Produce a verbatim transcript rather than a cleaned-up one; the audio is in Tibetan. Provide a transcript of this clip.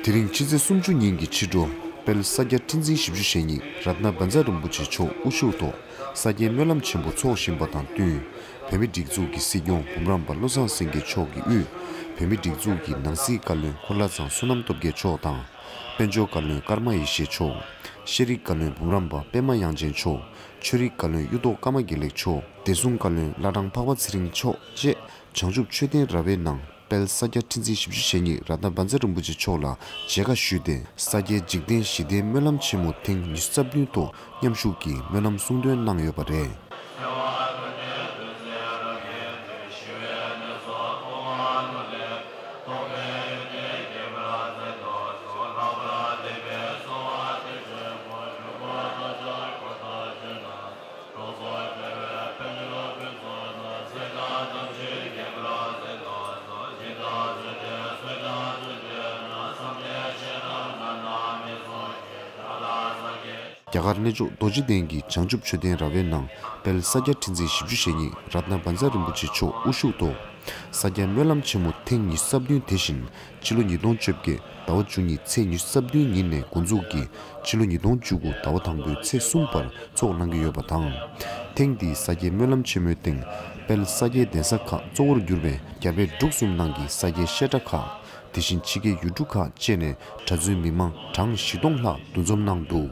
དེ་རིང་ཕྱི་ཚེས་སུམ་ཅུ་ཉིན་གྱི་ཕྱི་དྲོ། དཔལ་ས་སྐྱ་ཁྲི་འཛིན་བཞི་བཅུ་ཞེ་གཉིས་རཏྣ་བཛྲ་རིན་པོ་ཆེ་མཆོག་དབུ་བཞུགས་ཐོག་ས་སྐྱའི་སྨོན་ལམ་ཆེན་པོ་འཚོགས་བཞིན་པ་དང་བསྟུན། བོད་མིའི་སྒྲིག་འཛུགས་ཀྱི་སྲིད་སྐྱོང་འབུམ་རམས་པ་བློ་བཟང་སེང་གེ་མཆོག་གི་དབུས། བོད་མིའི་སྒྲིག་འཛུགས་ཀྱི་ནང་སྲིད་བཀའ་བློན་འཁོར་ལྷ་ཚང་བསོད་ནམས་སྟོབས་རྒྱལ་མཆོག་དང་། དཔལ་འབྱོར་བཀའ་བློན་ཀརྨ་ཡེ་ཤེས་མཆོག་ཤེས་རིག་བཀའ་བློན་འབུམ་རམས་པ་པདྨ་དབྱངས་ཅན་མཆོག་ཆོས་རིག་བཀའ་བློན་གཡུ་ཐོག་ཀརྨ་དགེ་ལེགས་མཆོག་བདེ་སྲུང་བཀའ་བློན་བླ་བྲང་འཕགས་པ་ཚེ་རིང་མཆོག་བཅས། བྱང་ཆུབ་མཆོད་རྟེན་ར་བའི་ནང་དཔལ་ས་སྐྱ་ཁྲི་འཛིན་བཞི་བཅུ་ཞེ་གཉིས་རཏྣ་བཛྲ་རིན་པོ་ཆེ་མཆོག་ལ་མཇལ་ཁ་ཞུས་ཏེ། ས་སྐྱའི་འཇིག་རྟེན་ཞི་བདེའི་སྨོན་ལམ་ཆེན་མོ་ཐེངས་ཉི་ཤུ་རྩ་བདུན་ཐོག་མཉམ་ཞུགས་ཀྱིས་སྨོན་ལམ་གསུང་འདོན་གནང་ཡོད་པ་རེད། རྒྱ་གར་གནས་མཆོག་རྡོ་རྗེ་གདན་གྱི་བྱང་ཆུབ་མཆོད་རྟེན་ར་བའི་ནང་དཔལ་ས་སྐྱ་ཁྲི་འཛིན་བཞི་བཅུ་ཞེ་གཉིས་རཏྣ་བཛྲ་རིན་པོ་ཆེ་མཆོག་དབུ་བཞུགས་ཐོག་ས་སྐྱའི་སྨོན་ལམ་ཆེན་མོ་ཐེངས་ཉི་ཤུ་རྩ་བདུན་དེ་བཞིན་ཕྱི་ལོ་ཉིས་སྟོང་བཅོ་བརྒྱད་ཟླ་བ་བཅུ་གཉིས་ཚེས་ཉི་ཤུ་རྩ་བདུན་ཉིན་ནས་འགོ་འཛུགས་ཀྱིས་ཕྱི་ལོ་ཉིས་སྟོང་བཅུ་དགུ་ཟླ་བ་དང་པོའི་ཚེས་གསུམ་བར་འཚོགས་གནང་གི་ཡོད་པ་དང་། ཐེངས་འདིའི་ས་སྐྱའི་སྨོན་ལམ་ཆེན་མོའི་སྟེང་དཔལ་ས་སྐྱའི་གདན་ས་ཁག་གཙོ་བོར་གྱུར་པའི་རྒྱ་བལ་འབྲུག་གསུམ་ནང་གི་ས་སྐྱའི་བཤད་གྲྭ་ཁག་དེ་བཞིན་ཕྱི་རྒྱལ་ཡུལ་གྲུ་ཁག་བཅས་ནས་གྲྭ་བཙུན་མི་མང་གྲངས་བཞི་སྟོང་ལྷག་འདུ་འཛོམས་གནང་འདུག